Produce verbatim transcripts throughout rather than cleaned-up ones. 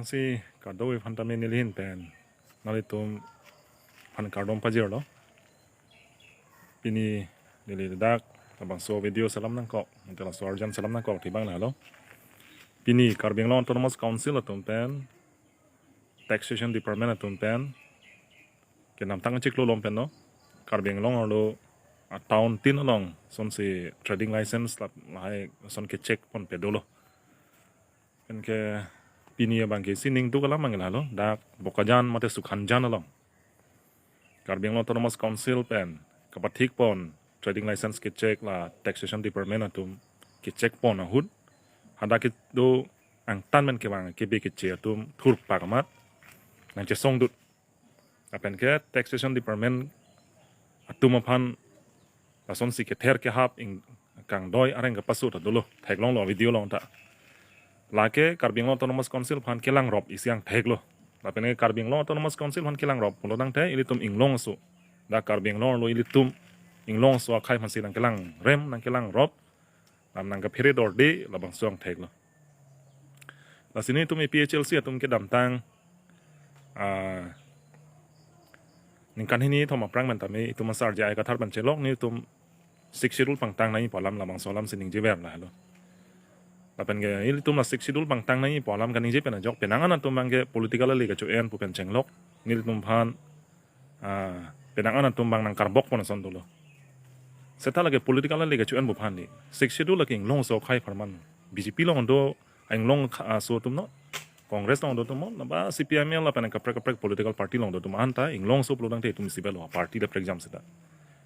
Si kado-i aphan tame nelihin pen nanglitum aphan kardom pajirlo. Pini neli dak labangso video selam nangkok, mate laso arjan selam nangkok thibang lahelo. Pini Karbi Anglong Autonomous Council atum pen, Taxation Department atum pen, kenamtang chiklo lom pen no, Karbi Anglong arlo a-town tin along sonsi trading license lap lahai son ke-check ponpe dolo. Penke pini abangke isi ningduk alam abang lahelo, dak Bokajan mate Sukhanjan along Karbi Anglong Autonomous Council pen kapathik pon trading license ke-check la Taxation Department atum ke-check pon ahut, hadak kedo angtan pen kevang kebe keche atum thurpak amat nangchesongdut. Lapen ke Taxation Department atum aphan lasonsi kether kehap ingkangdoi areng kepasut ta dolo, theklonglo video along ta. Lake Karbi Anglong Autonomous Council aphan kelangrop isi angthek lo. Lapen ke Karbi Anglong Autonomous Council aphan kelangrop pulo tangte ilitum inglongso, dak Karbi Anglong arlo ilitum inglongso akhei aphansi nangkelangrem, nangkelangrop, lam nangkephere dorde, labangso angthek lo. Lasi nelitum A P H L C atum kedamtang, ah, ningkan hini thom aphrang pen tame itum asar J I Kathar pen chelok nelitum Sixth Schedule pangtang nangji pu alam labangso alam si ningjever lahelo. Lapen ke ilitum la Sixth Schedule pangtang nangji pu alam kaningje pen ajok, penang an atum abangke political ali kacho-en pu pen chenglok, nelitum aphan, ah, penang an atum abang nangkarbok pon ason dolo. Seta lake political ali kacho-en pu aphan di, Sixth Schedule lake inglongso akhei apharman. B J P along do inglong kha-, ah, so atum no, Congress along do atum no, naba C P I M L lapen kaprek kaprek political party along do atum anta inglongso pulo tangte itum isi belo party de prekjam seta.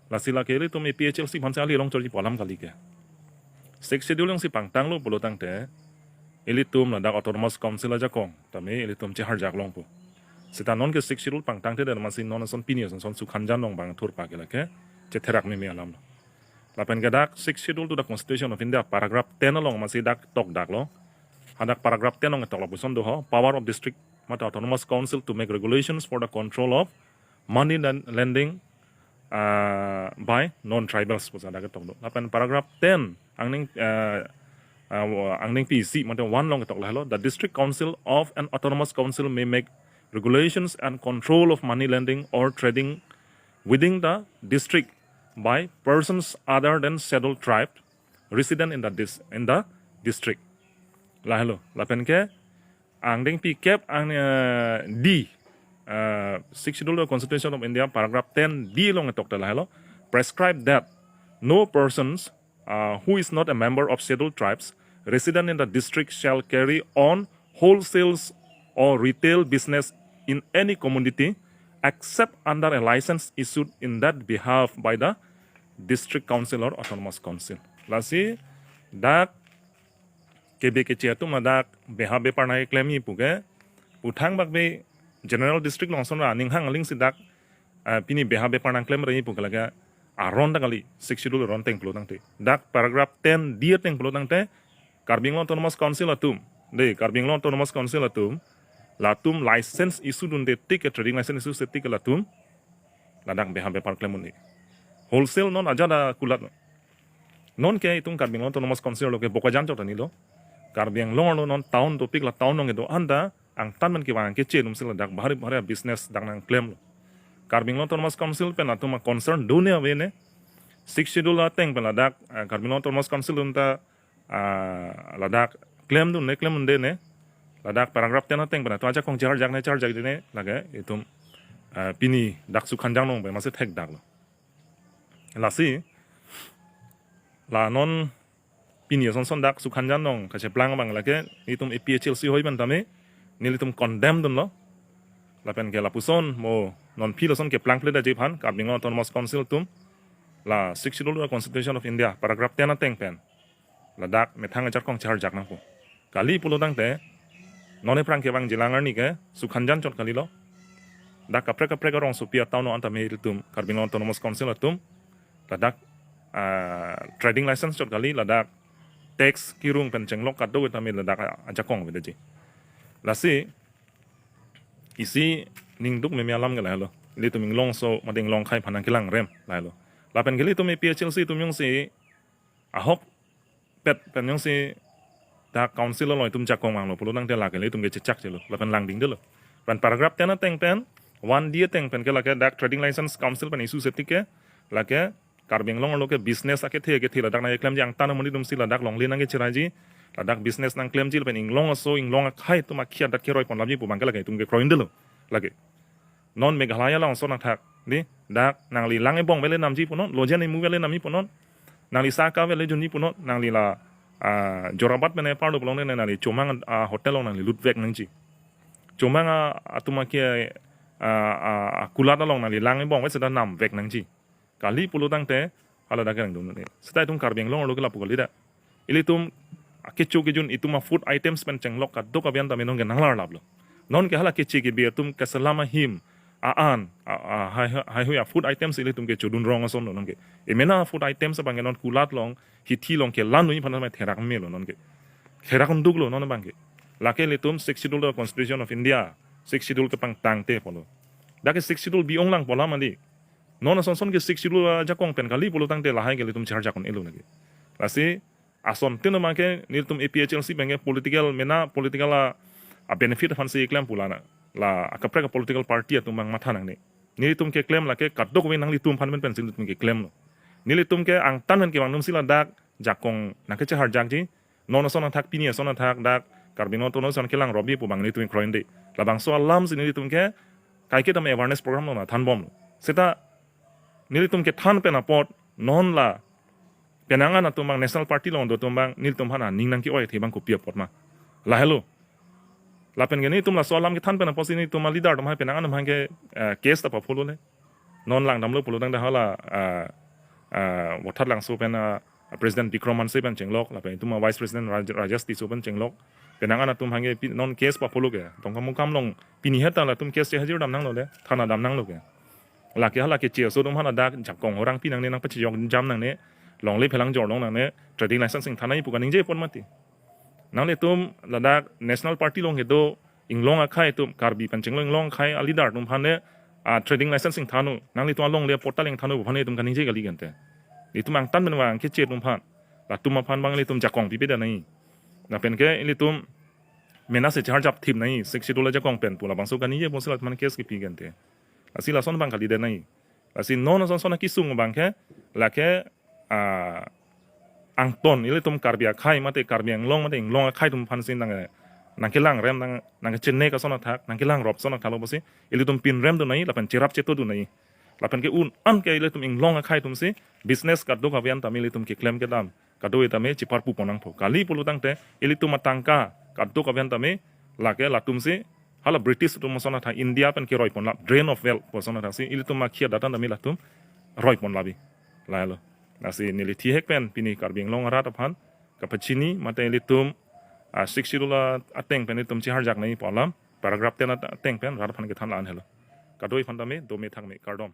Lasi lake ilitum A P H L C aphansi ali along chorji pu alam kali ke. Sixth Schedule jongsi pangtanglo pulo tangte ilitum ladak Autonomous Council ajakong tame ilitum cheharjak longpo. Seta non ke Sixth Schedule pangtangte de masi non ason pini ason son Sukhanjan along abang thurpak ke lake chetherak meme alam lo. Lapen ke dak Sixth Schedule to the Constitution of India paragraph ten along masi dak tokdaklo. Hadak paragraph ten along toklo, puson do ho, power of district mate Autonomous Council to make regulations for the control of money len-, lending, uh, by non-tribals, puson dak toklo. Lapen paragraph ten angning, uh, uh, angning P C mate one along tok lahelo, the District Council of an Autonomous Council may make regulations and control of money lending or trading within the district by persons other than Scheduled Tribe resident in the dis-, in the district. Lahelo. Lapen ke angdeng pi kep ang, eh, D, eh, Sixth Schedule Constitution of India paragraph ten D along tokte lahelo, prescribe that no persons, uh, who is not a member of Scheduled Tribes resident in the district shall carry on wholesales or retail business in any commodity except under a license issued in that behalf by the District Council or Autonomous Council. Lasi dak kebe keche atum ladak beha bepar nangklemji pu ke, puthang bak be General District along ason ra aning hang aling si dak, ah, pini beha bepar nangklemreji pu ke lake aron ta kali, Sixth Schedule aron ateng pulo tangte. Dak paragraph ten D ateng pulo tangte, Karbi Anglong Autonomous Council atum, de, Karbi Anglong Autonomous Council atum, latum license issue dunde tik ke, trading license issue se tik ke latum ladak beha bepar klem un-e. Wholesale non ajat akulat. Non ke itum Karbi Anglong Autonomous Council lo ke Bokajan chot ani lo. Karbi Anglong lo non town topik la town along kedo-an ta angtan pen kevang keche atum si ladak bahari bahari business dak nangklemlo. Karbi Anglong Autonomous Council pen atum a-concern do ne ave ne. Sixth Schedule ateng pen ladak, ah, Karbi Anglong Autonomous Council atum ta, ah, ladak klemdun ne, klemdunde ne, ladak paragraph ten ateng pen atum ajakong charjak ne, charjakde ne, lake itum, ah, pini dak Sukhanjan along pen masi thekdaklo. Lasi la non pini ason son dak Sukhanjan along kacheplang abang lake nelitum A P H L C hoi pen tame nelitum condemn dunlo. Lapen ke lapuson mo non phi lason keplangpledetji aphan Karbi Anglong Autonomous Council atum la Sixth Schedule Constitution of India paragraph ten ateng pen ladak methang ajakong charjak nangpo. Kali pulo tangte non aphrang kevang jilang arni ke Sukhanjan chot kalilo. Dak kaprek kaprek arongsopi a-town along an tame ilitum Karbi Anglong Autonomous Council atum ladak, ah, trading license chot kali, ladak tax kirung pen chenglok kado tame ladak ajakong avedetji. Lasi isi ningduk meme alam ke lahelo. Ilitum inglongso mate inglong akhei aphan nangkelangrem lahelo. Lapen ke ilitum A P H L C atum jongsi ahokpet pen jongsi dak council along itum jakong vanglo pulo tangte lake ilitum ke chechak chelo lapen langdingdelo. Pen paragraph ten ateng pen, one D ateng pen ke lake dak trading license council pen issue safety ke lake Karbi Anglong arlo ke business akethe akethe ladak nangklemji, angtan amonit atumsi ladak longle nangkecheraiji, ladak business nangklemji lapen inglong aso inglong akhei atum akhei adat keroi ponlapji pu abang ke lake itum ke kroindelo lake. Non Meghalaya along ason athak, di, dak nangli lang ebong vele namji punon, loja nemu vele namji punon, nangli saka vele junji punon, nangli la, ah, Jorabat mene parlo pulote nangli Chomang, ah, hotel along nangli lutvek nangji. Chomang, ah, atum akhei, ah, ah, ah, kulat along nangli lang ebong vele seta namvek nangji. Kali pulo tangte hala dak langdun ne. Seta itum Karbi Anglong arlo ke lapu kalidet. Ilitum akecho kejun itum a-food items pen chenglok kadokave an tame nonke nanglarlaplo. Nonke hala keche kebe atum keselam ahim a-an, a, a, hai, hai hui a-food items ilitum kechodun rong asonlo nonke. Emena food items abang ke non kulat along, hithi along kelang noi aphan tame therak melo nonke. Therak unduklo non abang ke. Lake ilitum Sixth Schedule Constitution of India, Sixth Schedule kepangtangte pulo. Dak ke Sixth Schedule bi-ong lang pu alam mandi. Non ason ason ke Sixth Schedule ajakong pen kali pulo tangte lahai ke ilitum charjak un-elo lake. Lasi asontin abang ke nelitum A P H L C abang ke political mena political a, a-benefit aphansi keklem pu la na. La akaprek a-political party atum abang matha nangne. Nelitum keklem lake kadokave nanglitum aphan pen pensi nelitum keklemlo. Nelitum ke angtan pen kevang atumsi ladak jakong nangkecheharjakji. Non ason athak, pini ason athak dak Karbi Anglong atum ason kelang robi pu abang nelitum kroinde. Labangso alamsi nelitum ke kaike tame awareness program along thanbomlo. Seta nelitum kethan pen apot non la penang an atum abang National Party along do atum abang nelitum aphan aning nangke-oi athe abang kopi apot ma? Lahelo. Lapen ke nelitum laso alam kethan pen apotsi nelitum a-leader atum aphan penang an atum aphan ke, eh, case ta paphulole. Non langdamlo pulo tangte hala, ah, ah, Vothatlangso pen, ah, President Bikram Hanse pen chenglok, lapen itum a-Vice President Raj-, Rajesh Tisso pen chenglok. Penang an atum aphan ke pi-, non case paphulo ke. Dongkamukam along pini heta latum case chehajir dam nanglole, thana dam nanglo ke. Lake hala keche aso atum aphan dak jakong horang pi nangne, nangpachejok jam nangne, longle phelang jorlong nangne, trading license ingthan nangji pu kaningje pon mati. Nanglitum ladak National Party along kedo inglong akhei atum, Karbi pen chenglok inglong akhei a-leader atum aphan le, ah, trading license ingthan-o, nanglitum alongle portal ingthan-o pu aphan itum kaningje kali kente. Itum angtan pen vang keche atum aphan, latum aphan abang ilitum jakong pipedet nangji. Lapen ke ilitum mena si charjap thip nangji, Sixth Schedule ajakong pen pu labangso kaningje ponsi latum aphan case kepi kente. Lasi lason abang kalidet nangji. Lasi non ason ason akesung abang ke lake, ah, angton ilitum Karbi akhei mate Karbi Anglong mate inglong akhei atum aphansi nang, nangkelang rem nang, nangkechenek ason athak, nangkelang rop ason athak lo pusi ilitum pinrem dun nangji lapen cherap chetodun nangji. Lapen ke un-an ke ilitum inglong akhei atumsi business kadokave an tame ilitum keklem kedam kadokave tame cheparpu pon nangpo. Kali pulo tangte ilitum atangka kadokave an tame lake latumsi hala British atum ason athak India pen keroi ponlap, drain of wealth pu ason athaksi ilitum akhei adat an tame latum roi ponlapji. Lahelo. Lasi neli thihek pen pini Karbi Anglong arat aphan kapachini mate ilitum, ah, Sixth Schedule ateng pen ilitum cheharjak nangji pu alam, paragraph ten ateng pen rat aphan kethan la-an helo. Kadokave aphan tame dome thakme, kardom.